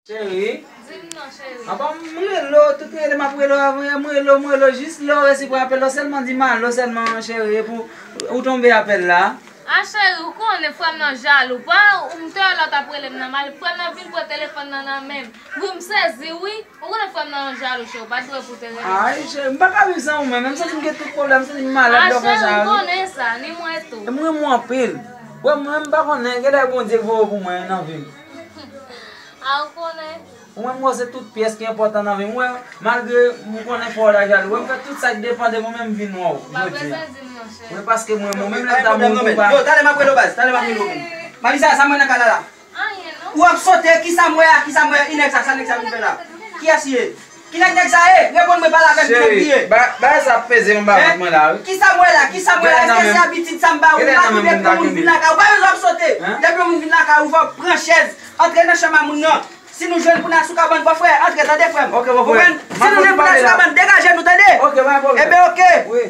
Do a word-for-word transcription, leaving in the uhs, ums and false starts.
Cheri. Di m non, cheri. Apa m rele w, tout rele m ap rele w, m rele w, m rele w, jis lè w resi pran apèl la, w sèlman di m alo sèlman, cheri, epi w tonbe apèl la. A cheri, ou konnen frè m nan jalou. Pa ou m te wè lòt ap rele m nan mal. Frè m nan vin pran telefòn nan nan men m. Wi, m sezi, wi. Ou konnen frè m nan yon jalou, cheri. Ou pa t dwe pou te rele m. Ay, cheri, m pa ka viv san ou menm. M santi m gen tout pwoblèm, m santi m malad lè w fè sa, wi. A cheri, ou konnen sa, ni mwen tou. E m renmen w anpil. Wè, mwen, m pa konnen, genlè Bondye k voye w pou mwen nan vi m. A, ou konnen. Ou menm, wè, se tout pyès ki enpòtan nan vi m. Wè, malgre m konnen fò w ta jalou, wè, m fè tout sa k depann de mwen, men m vin wè w jodi a. Ou pa bezwen di m non, cheri. Wi, paske mwen, mwen menm lè m ta mouri pou pa. Yo, talè m ap rele w baz, talè m ap rele w menm. Malisa, sa m wè nan kay la la. Anyen non. Ou ap sote, kisa m wè a, kisa m wè, e nèg sa, sa nèg sa vin fè la? Kiyès li ye? Ki nèg nèg sa ye? Reponn mwen, pale avè m, ki nèg li ye? Cheri, ba, bagay sa ap peze m anba vant mwen la, wi. Kisa m wè la? Kisa m wè la? Èske se abitid sa m ba ou? M pa tou depi yon moun vin lakay ou, pa bezwen ap sote. Depi yon moun vin lakay ou, fò w pran chèz, antre nan chanm a moun nan. Si nou jwenn pou n al sou kabann, bòfrè, antre, tande, frè m. Ok, bòfrè. Ou konprann? Si nou jwenn pou n al sou kabann, degaje nou, tande? Ok, pa gen pwoblèm. Enben, ok. Wi.